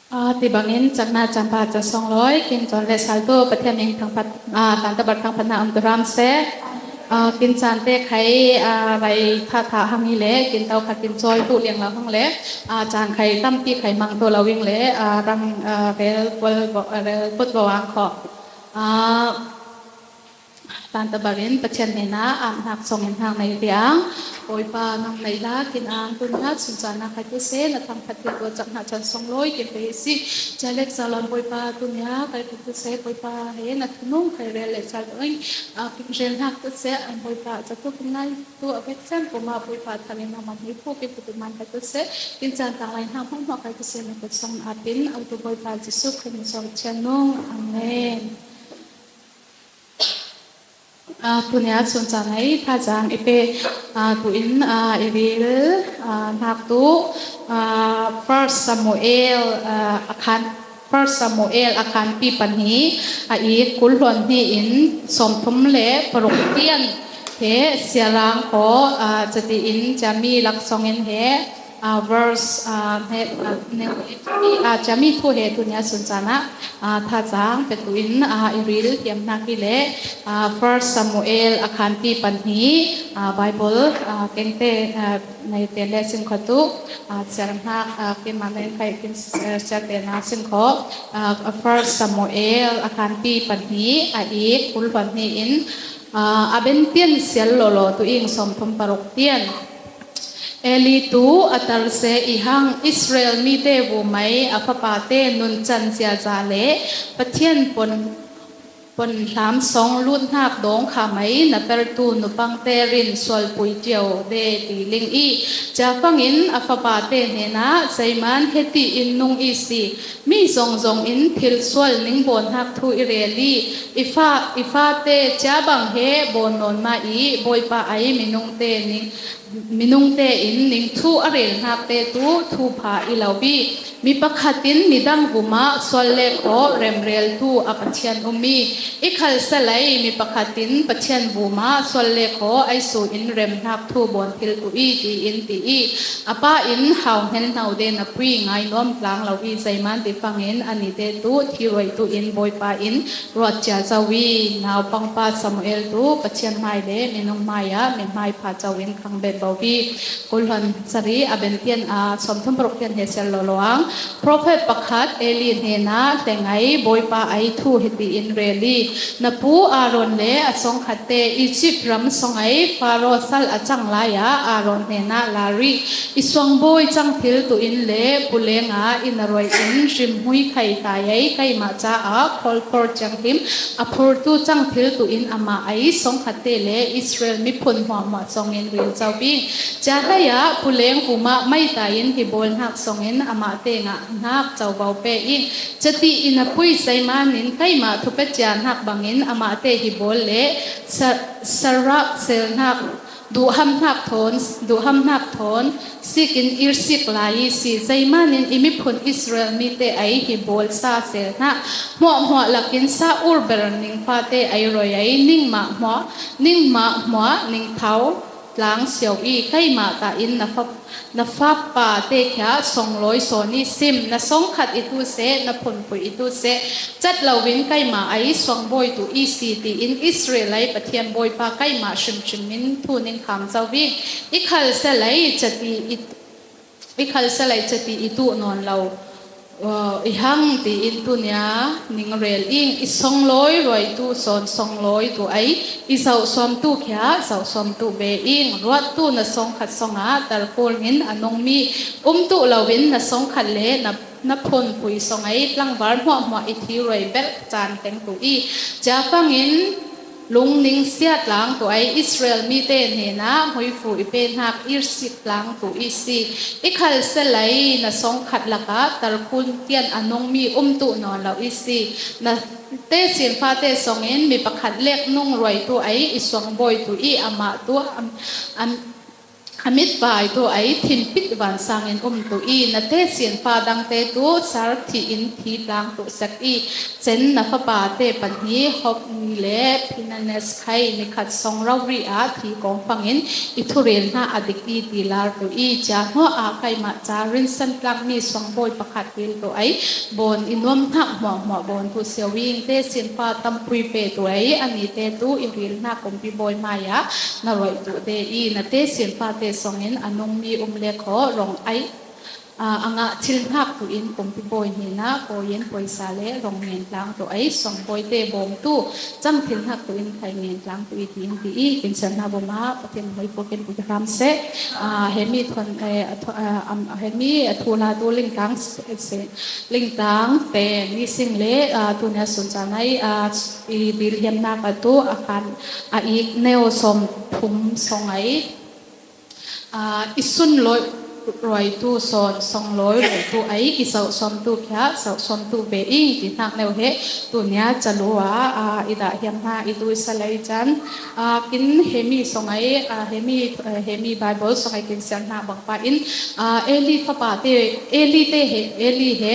Ti bangin caknak campa ca songlawi kin cawn le saltu Pathian ning thangpat tantabar thangpat na um tu ram seh. Kin caan te khai vai tha tha hangi le kin to kha kin chawi tu liang lo hang le caan khai tampi khai mang to lo wing le rang rel pol rel put bo ang kho. Tantabar in Pathian hnenah amhnak song in hang nei tiang Bawipa nang nei la kin ang tun na chuncha na khai tu se na thang phat tu chak na chan song loi kin pe si chalek salon Bawipa tunya kai tu se Bawipa he na thunung khai rel le chal ing kin rel nak tu se an Bawipa chatu kin ngai tu avek chan puma Bawipa thalin na mam hi phu kin tu man kai tu se kin chan tang lai na hmang ma kai tu se na tu song apin autu Bawipa Jesu Christ song chanung amen. Tuni ah chuncha nei thazaang i pe tu in i ril hnak tu First Samuel akhan First Samuel akhan pi pahnih a i kulhluan hnih in 36 tian he siarang ko cati in jami laksong in he verse Jami thu he tunia sun caan ah thazaang petu in i ril thiamnak hi le First Samuel akhan ti pan hi Bible kengte nei te le sim kho tu sernak keimah men khai kin ser te na sim kho First Samuel akhan ti pan hi a i kul pan hi in aben pian sial lolo tu ing 36 tian Eli tu a tar seh i hang Israel mi te vu mei a fapate nuncan ziaza le Pathian pon pon hlam song lutnak dawng kha mei na pertu nupang te rin sualpui ṭio de ti ling i cafang in a fapate hnenah zeiman heti in nung i si mi zongzong in thil sual ning bawnhnak thu i rel i i fa i fate chia bang he bawn nawn ma i Bawipa ai minung te ning Minung tein ningthu a relnak te tu thupha i lo bi. Mi pakhat in midang vum ah sual le khawh remreltu a Pathian ummi. I khal salai mi pakhat in Pathian vum ah sual le khawh ai su in remnak thu bawn thil tu i tiin ti i a pa in hau hnel hno de na pui ngai nuam tlang lo i zeiman ti fang in ani te tu thi roi tu in Bawipa in Ruat cia co i nau pangpa Samuel tu Pathian hmai le minung hmai ah mithmai pha co in khang bet bo bi kulhon sari a ben pian a 36 pian he sel lo loang Prophet pakhat Eli hnenah hlengai Bawipa ai thu hiti in reli na pu Aaron le a songkhat te Egypt ram songai Faro sal a cang lai ah Aaron hnenah lari i suangbawi cang thil tu in le puleng ah in a roi in rimhmui khai tai ai keimah caah kholkhor thianghlim a phurtu cang thil tu in amah ai songkhat te le Israel miphun hmuahhmuah songin ril co bing. Chia hlei ah puleng pum ah meitai in hi bawl hnak songin amah te ngah hnak covo pe i cati in a pui seiman in keimah thupe chia hnak bangin amah te hi bawl le sarak sel hnak duhhamnak thawn duhhamnak thawn sik in irsik lai i si zeiman in i miphun Israel mi te ai hi bawl sa sel hna hmuah hmuah lakin sa ur ber ning fa te ai roi ai ning ma hmuah ning ma hmuah ning thau tlang sio i keimah ta in na fa Na fapa te kha songlawi sawn i sim, na songkhat i tu seh, na phunpui i tu seh, cat loin keimah ai songbawi tu i si tiin Israel ai Pathian Bawipa keimah hrimhrim in thu ning kham co i i khal selei cati i i khal selei cati i tuh nawn lo. I hang tiin tunia ning rel ing i songlawi ruaitu sawn songlawi tu ai i zoh sawmtu khia zoh sawmtu be ing ruattu na songkhat songah tarkul in a nungmi umtu loin na songkhat le na na phun pui songai tlangvar hmuahhmuah i thi roi belh caan tengtu i chiafang in Lungning sia tlang tu ai Israel mi te hnenah hmuifu i pe hnak irsik tlang tu i si. I khal selai na song khat lakah tarkun tian a nungmi umtu nawn lo i si. Na te sin fate song in mi pakhat lek nung ruai tu ai i suang bawi tu i amah tu am. A mitvai tu ai thinpit vansang in um tu i na tesin fa dangte tu sar thi in thi tlang tu sek i cen na fapa te pahnih Hofni le Phinehas khai nikhat song rori ah thi kong fangin i thurel hna a dik i ti lar tu i chia hnuah ah keimah ca rinsan tlakmi suangbawi pakhat ril tu ai bon i nuam hnak hmuahhmuah bon tu siawing te sin fa tampui pe tu ai ani te tu i ril hna kumpi bawi hmai ah na roih duh de i na te sin fate songin a nungmi um le kho rong ai a ngah thil hngak tu in pumpi bawi hnin ah kawi in puaisa le rong ngen tlang tu ai song bawi te bawm tu cang thil hngak tu in khai ngen tlang tu i tiin ti i kin ser na bawm ah Pathian hoi pu kin pu hram seh he mi thon he mi thu la tu ling tang ling tang te ni sing le tu na sun cha nai i bil hiam nak atu akan a ik neo som thum song ai i sunlawi ruaitu sawn songlawi ruaitu ai i zohsawmtu khia zohsawmtu ve i ti hnak neu he tunia chalu ah i dah hiam hna i tu salai chan kin hemi songai hemi hemi Bible songai kin sian hna bang pa in Eli fapa te Eli te he Eli he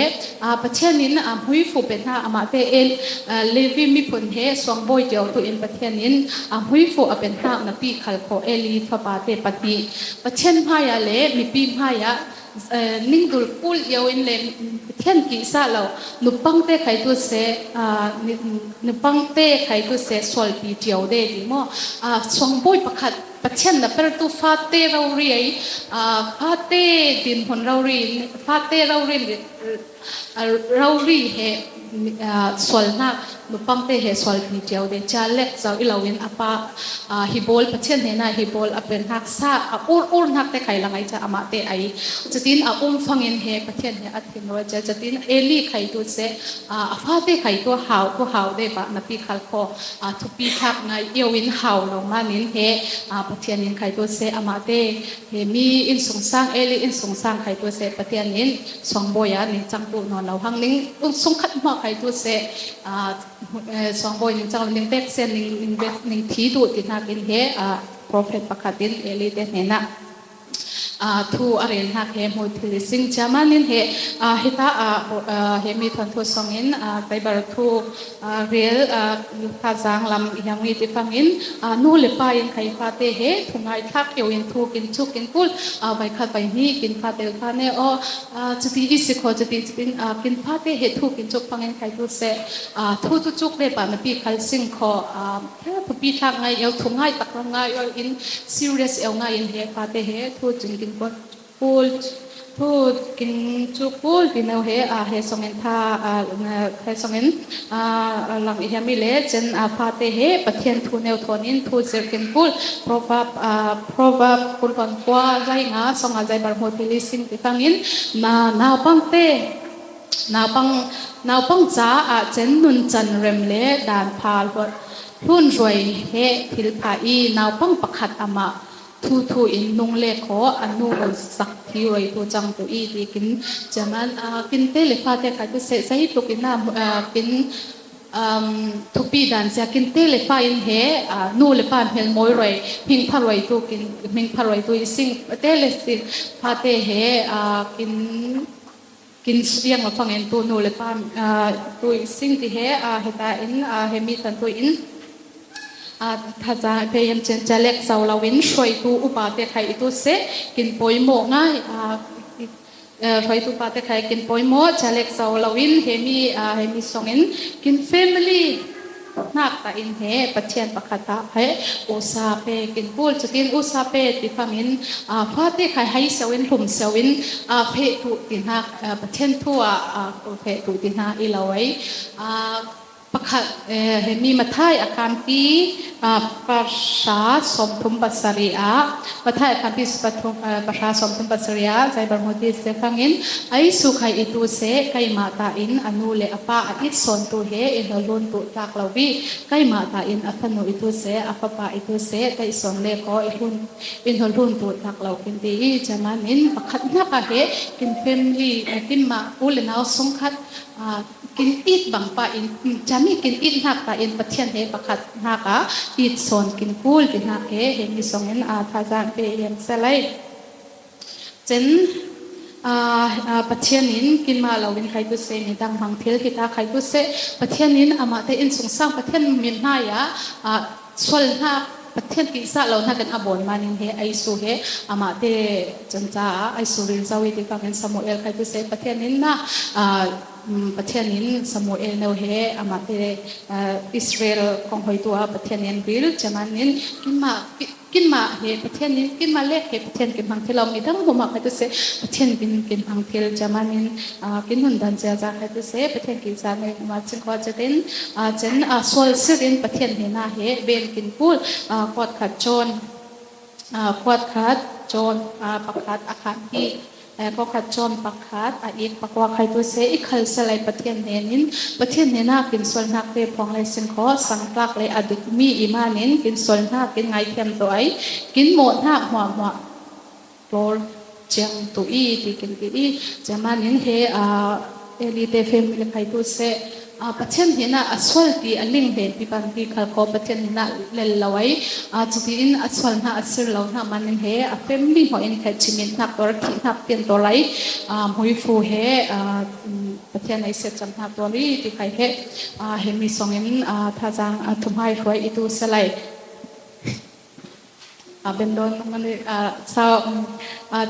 Pathian in a mui fu pe hna amah te El Levi miphun he suangbawi tio tu in Pathian in a mui fu a pen hna na pi khal kho Eli fapa te pahnih Pathian hmaiah le mipi hmaiah ningdul pul io in le Pathian ki sa lo nupang te khai tu se nupang te khai tu se sualpi ṭio de ti mo suangbawi pakhat Pathian na pertu fate rori ai fate dinhmun rori fate rori rori he sualnak nupangte he sualpi ṭio de cha lek zau ilo in apa hi bol Pathian he na hi bol a pen hnak sa a ur ur hnak te khai langai cha ama te ai chatin a um fangin he Pathian he a thin ro cha chatin Eli khai tu se a fate khai tu hau tu hau de ba na pi khal kho thupi thak ngai io in hau lo manin he Pathian in khai tu se ama te he mi in sung sang Eli in sung sang khai tu se Pathian in songbawi ah ning cang tu nawn lo hang ning sung khat hma khai tu se songbawi ning cang ning pek se ning ning ning thi du ti hnak in he prophet pakhat in Eli te hnenah thu a rel hnak he hmui thil sing chairman in he hita he mi thon thu song in taibar thu rel thazaang lam hiang mi ti fang in nu le pa in khai fa te he thu ngai thlak eo in thu kin chuk kin kul vai khat vai ni kin fa tel kha ne o chuti i si kho chuti chutin kin fa te he thu kin chuk fang in khai tu se thu chu chuk le pa na pi khal sing kho thu pi thlak ngai eo thu ngai tak ram ngai eo in serious eo ngai in he fa te he thu chun kin kul thu kin chu kul tino he a he songin tha he songin lang i hiami le chen a fa te he Pathian thu neu thon in thu zir kin kul proverb proverb kul kon kwa zai nga songa zai bar mu thili sing ti fangin na naupang te naupang naupang cha a chen nun chan rem le dan pha hlun ruai he thil pha i naupang pakhat ama thu thu in nung le kho anu sak thi roi tu chang tu i ti kin chaman kin te le fa te khai tu se sai tluk in kin thupi dan sia kin te le fa in he nu le pa hmel moi roi hming pha roi tu kin hming pha roi tu i sing te le si fa te he kin kin siang la fangin tu nu le pa tu sing ti he heta in he mi tan tu in thazaang pe yam chen chalek zo loin hruaitu upa te khai itu se kin pawimawh ngai hruaitu upa te khai kin pawimawh chalek zo loin hemi hemi songin kin family nak ta in he Pathian pakhat ah he usa pe kin pul chutin usa pe ti fangin fate khai hai sewin hlum sewin phe tu ti na Pathian thu a phe tu ti na i loi Pakhat hemi Matthai a kanpi 37 ah Matthai a kanpi 37 ah Zaibar Modi se fangin ai su khai itu se keimah ta in a nu le a pa a it sawn tu he i hnawlun tu tlak lo bi keimah ta in a fanu itu se a fapa itu se kai sawn le ko i hlun i hnawlun tu tlak lo kin ti i jaman in pakhat nak a he kin family kin ma u le nau sungkhat kin it bang pa in chan. Chami kin it hnak ta in Pathian he pakhat hnak ah it sawn kin kul ti hnak he he mi song in a thazang pe em selai. Cun Pathian in kinmah loin kai tu seh, midang hmang thil hi ta kai tu seh, Pathian in amah te inn sungsang Pathian min hmai ah sualnak Pathian tihsah lo nakin a bawn maning he ai su he amah te cun caah ai su rin zo i ti bangin Samuel kai tu seh Pathian in na Pathian in Samuel no he amah te Israel kong hoi tu ah Pathian in ril chaman in kinmah kinmah he Pathian in kinmah lek he Pathian kin hmang thil mi dang huma kha tu se Pathian bin kin hmang thil chaman in kin hun dan chia za kha tu se Pathian ki za me ma ching kho chatin chen sual sirin Pathian he na he ben kin pul kwat khat chon kwat khat chon pakhat akhat hi Pakhat cawn pakhat a ik pakua khaitu se i khal selai Pathian hnen in Pathian hnenah kin sualnak te phuang le sin kho sangtlak le a dik mi iman in kin sualnak kin ngaithiam to ai kin mawhnak hmuah hmuah tlor chiang tu i ti kin ti i chaman in he a Eli te family khaitu se Pathian hnenah a sual ti a ling len ti bang ti khal ko Pathian hnenah lel lo ai cuti in a sual hna a sir lo hna man in he a family ho in khe chimin hnak tor thi hnak pian to lai mui fu he Pathian ai set cham hna to li ti khai he he mi song in thazang thumhai hruai itu selai Bendon sau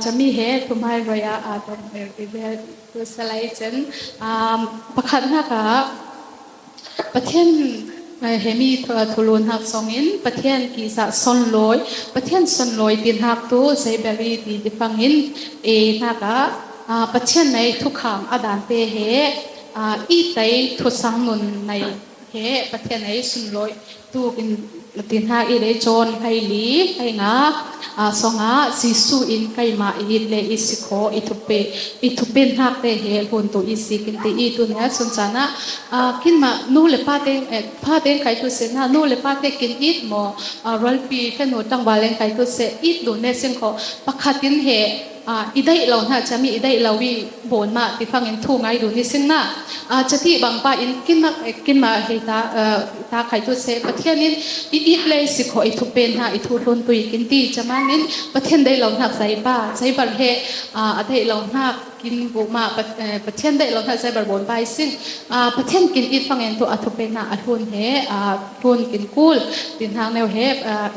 cami he thumhai roi ah tom salai cun pakhatnak ah Pathian he mi thulun hak songin Pathian kisa sonlawi Pathian sonlawi ti hnak tu zeiberi ti tifang in e hnak ah Pathian nei thukham adan te he i tei thusang nun nei he Pathian ei sunlawi tu in ti hna i le cawn hlei li hlei nga songah Jesuh in keimah i le i si kho i thupe i thupen hnak te he hun tu i si kin ti i tu ne sun chan ah kin ma nu le pa te pa te kai tu se na nu le pa te kin it mo rolpi fenu tangwalen kai tu se it du ne sing kho pakhat in he i daih lo hna chami i daih lo i bon ma ti fang in thu ngai du ni sing na chati bang pa in kinma kinma he ta ta khai tu se Pathian in i it le si kho i thu pen na i thu hlun tui kin ti chaman in Pathian dai lo hnak sai pa sai bar he a dai lo hnak kin bu ma Pathian dai lo hnak sai bar bon bai sin Pathian kin it fang in tu a thu pen na a hlun he hlun kin kul tin hang neu he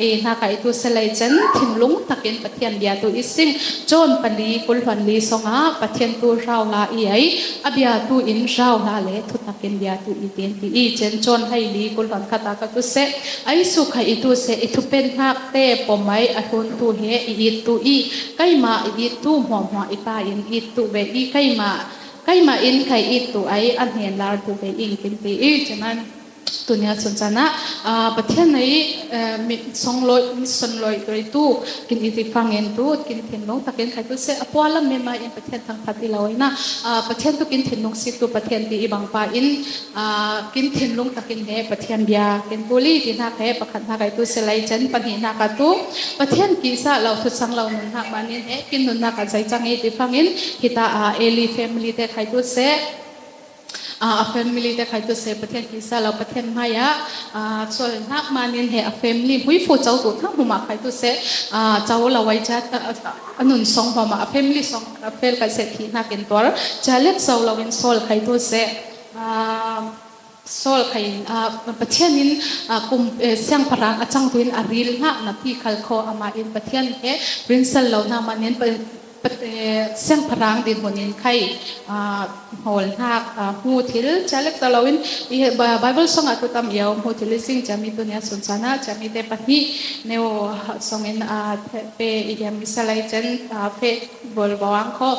e na kai tu selai chen thinlung takin Pathian bia tu ising John pali kulhwan li songa Pathian tu rau la i ai a bia tu in rau la le thu takin bia tu i tin ti i chen John hai li kulhwan khata ka tu se ai su khai i tu se i thu pen hnak te pomai a hlun tu he i it tu i kaima i it tu hmuah hmuah i pa in it tu ve i kaima kaima in kai it tu ai a hnen lar tu ve ing kin ti i chaman Tunia chun chan ah Pathian nei mi songlawi mi sunlawi tu kin i ti fangin tu kin thinlung takin khai tu se apualam me ma in Pathian thangthat i lo ina Pathian tu kin thinlung sik tu Pathian ti i bang pa in kin thinlung takin he Pathian bia kin puli ti na he pakhat na kai tu se lai chen pahnih na ka tu Pathian ki sa lo thu sang lo nun nak manin he kin nun na ka zai chang i ti fangin hita a Eli family te khai tu se a family te khai tu se Pathian ki sa lo Pathian hmai ah sualnak manin he a family hui fu chau tu thang huma khai tu se chau lo wai cha anun song homa a family song fel kai se thi nak in tor chalek so lo in sol khai tu se sol khai Pathian in kum siang parang achang tuin a ril na na ti khal kho ama in Pathian he rinsal lo na manin Siangpahrang dirhmun in khai hawlnak hmu thil chalek ta loin Bible song ah tutam iau hmu thil sing chami tunia sun sana chami te pahnih neo song in pe iam salai chen fe bol bawang kho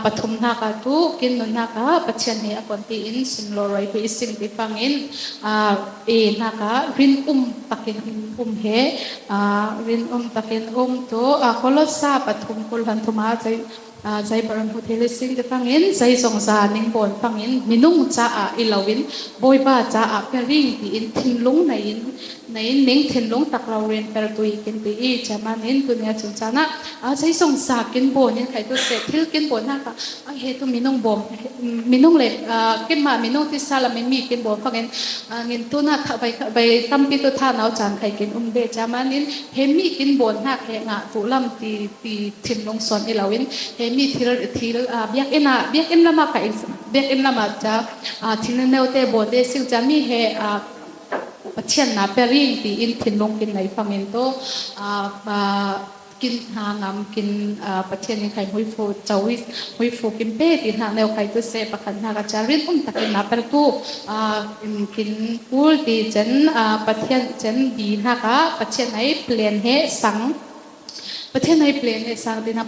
pathum na ka tu kin nun na ka Pathian he akon ti in sun lo roi hu sing ti fang in e na ka rin um takin um he rin um takin um tu Kolosa pathum kul han thuma chai Zeibaram huthil sing te fangin zeizong za ning bon fangin minung caah i loin Bawipa caah pering tiin thinlung nei in nei ning thinlung tak raurin per tui kin ti i chaman in tunia chung chana zeizong za kin bon in khai tu se thil kin bon na ka he tu minung bom minung le kin ma minung ti sala mi mi kin bon fangin ngin tu na kha bai bai tampi tu tha nau chan khai kin um de chaman in he mi kin bon na he nga tu lam ti ti thinlung son i loin he mi thil thil biakinn ah biakinn lama ka biakinn lama cha thil neu te bo te sing cha mi he Pathian na pering ti in thinlung kin nei fangin to kin hna ngam kin Pathian in khai mui fu chawi mui fu kin pe ti hna neu khai tu se pakhat hna ka cha rin um takin na per tu kin kul ti chen Pathian chen bi hna ka Pathian ai plan he sang Pathian hei plan he sang ding ah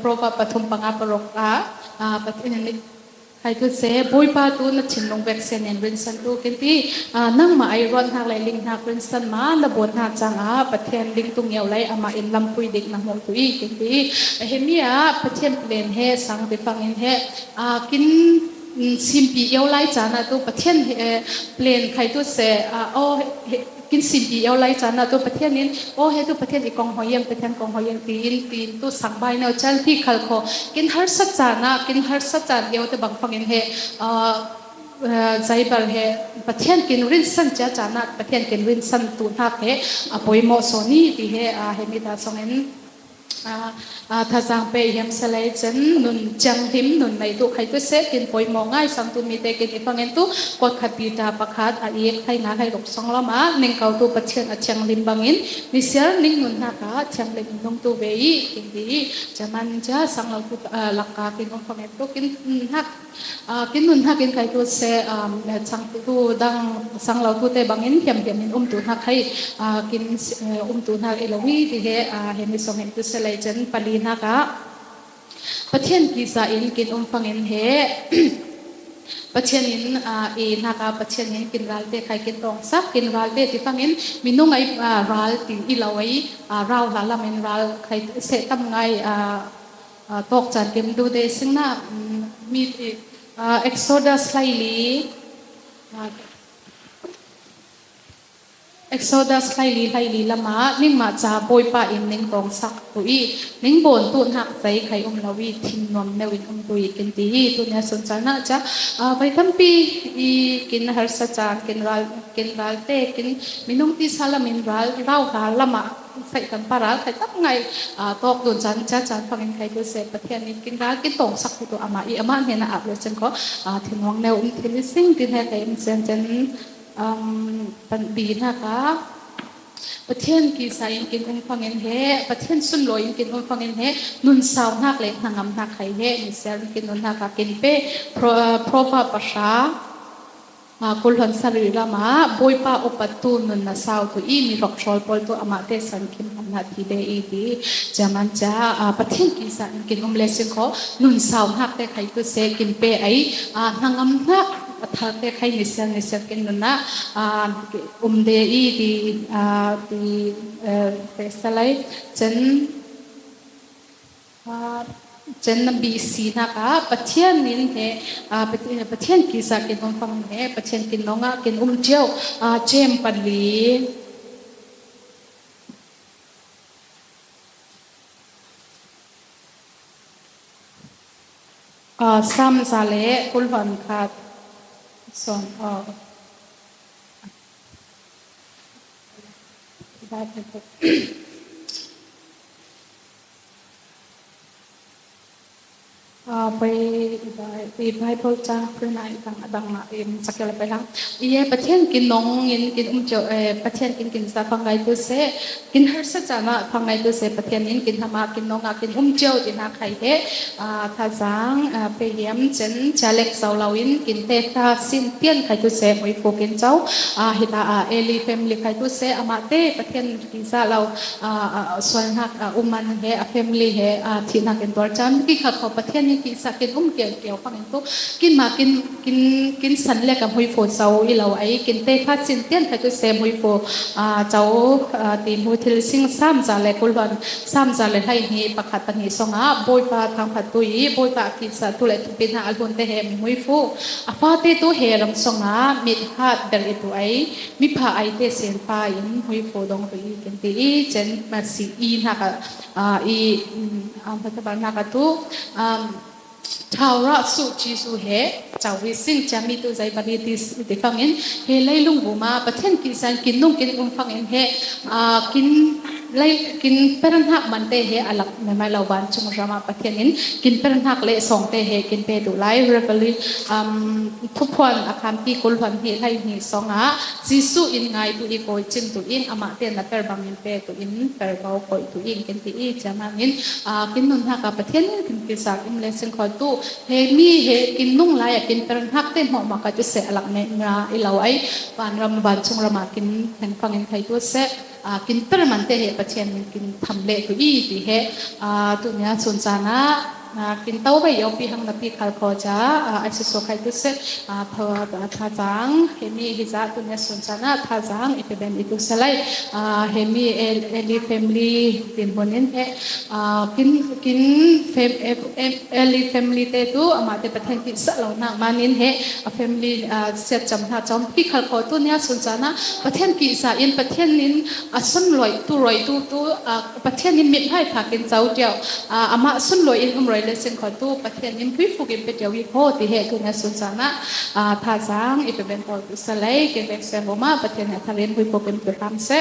Proverb pathum panga paruk ah Pathian nih hai tu se Bawipa tu na thinlung vek sen in rinsan tu kin ti nangmah ai ruat hnak le ling hnak rinsan ma na bawt hna cangah Pathian ding tu ngeu lai amah in lampui dik na hmuh tu i kin ti hemi ah Pathian plan he sang ti fang in he kin simpi io lai caan ah tu Pathian he plan khai tu se o kin simpi io lai caan ah tu Pathian in o he tu Pathian i kong hoyem Pathian kong hoyem tiin tiin tu sang bai no chal ti khal kho kin harsat caan ah kin harsat caan io te bang fangin he zaibal he Pathian kin rin san cha caan ah Pathian kin rin san tu hnak he apoi mo so ni ti he he mi ta song in Thazaang pe hiam salai cun nun thianghlim nun nei tu khai tu seh kin poimo ngai sang tu mi te kin i fangen tu kot khat pi ta pakhat a ik thai nga thai ruk song lama ning kau tu Pathian a thianghlim bangin ni siar ning nun na ka thianghlim nung tu ve i kin ti chaman cha sang lo tu lakka kin um fangen tu kin hak Kin nun hak in kai tu se changtu dang sang lo tu te bangin hiam hiam in um tu hnak hai kin um tu hnak elowi ti he he mi song in tu se lei chen pali hnak ah Pathian ki sa in kin um fang in he Pathian in i hnak ah Pathian in kin ral te khai kin tong sak kin ral te ti fang in minung ai ral ti i lo ai rau la lam in ral khai se tam ngai Tawk caan kem du de sing na mi Exodus hlaili Exodus hlaili hlaili lama ningmah ca Bawipa in ning tawng sak tu i ning bawn tu nak chei khai um lo i thin nuam neu in um tu i kin ti hi tu nia sun caan ah cha vai tampi i kin harsa caan kin ral kin ral te kin minung ti salamin ral rau ral lama saih kan paral khai tak ngai tawk dun chan cha chan fangin khai tu se Pathian nih kin ral kin tong sak tu ama i ama hne na ap le chen ko thinwang neu um thil sing tin he kai chen chen pan bi na ka Pathian ki sa in kin um fangin he Pathian sun loi in kin um fangin he nun sau nak le hnangam nak khai he ni sel kin nun nak ka kin pe proverb pasha Kulhon sarih ram ah Bawipa upattu nun na sau tu i mi hrokhrawl pawl tu amah te san khin hman hna thi de i ti chaman cha Pathian ki sa in kin um le si kho nun sau hnak te khai tu se kin pe ai hnangam hnak thar te khai ni sel ni sel kin nun na um de i ti ti te salai chen Cun na BC nak ah Pathian min he Pathian kisa kin um fang he Pathian kin nong ah kin um cio cem pali Sam za le kulhon khat son Pei Bible ca prinai dang adang ah in sakela pe lang. Iye Pathian kin nong in kin um cheu Pathian kin kin sa phangai tu se kin harsa cha ma phangai tu se Pathian in kin hama kin nong ah kin um cheu ti na khai he thazang pe hiam chen chalek zo lo in kin te kha sin pian khai tu se mui fu kin chau hita Eli family khai tu se ama te Pathian kin sa lo sualnak uman he a family he thihnak in tuar caan ki kha kho Pathian in Pathian ki sa kin um kel keo fangin tu kin ma kin kin kin san le ka mui fo chau i lo ai kin te fa chin tian kha chu se mui fo chau ti mu thil sing sam za le kulwan sam za le hlai ni pakhat pahnih songa Bawipa thangphat tu i Bawipa ki sa tu le thupi hna alhun te he mi mui fu a fa te tu he ram songa mit hat ber i tu ai mi pha ai te sen pa in mui fo dong ri kin ti i chen ma si i na ka i am na ka tu Thau Suh Jesuh he cawi sing ciami tu zei bari ti ti fangin he leilung buma Pathian ki san kin nung kin um fangin he kin lei kin perhnak man te he alak me mai lo ban chung rama Pathian in kin perhnak le song te he kin pe du lai rebeli thuphuan akham ti kul huan hi hlai ni songa Jesuh in ngai tu i koi chin tu in amah te na per bangin pe tu in per bo koi tu in kin ti i chiamangin kin nun hna ka Pathian kin ki sak um le sing kho tu he mi he kin nung lai a kin per hnak te mo ma ka chu se alak me nga i lo ai van ram van chung rama kin theng fang in thai tu se kin per man te he Pathian kin tham le tu i ti he tu nia chun chana kin to bai yo pi hang na pi khal kho cha ai su so khai tu se tha chang he mi hi za tu nia sun chana tha chang i pe ben i tu salai he mi eli family tin bonin he kin kin fam eli family te tu ama te Pathian ki sa lo nak manin he a family set cham na chom pi khal kho tu nia sun chana Pathian ki sa in Pathian in a sun loi tu roi tu tu Pathian in mit hai phak in chau tiao amah sun loi in um roi le sing kho tu Pathian in pui fuk in pe tiao i ho ti he tu na sun chana tha chang i pe ben to tu salai ke bek se boma Pathian ha tharin pui fuk in pe ram se.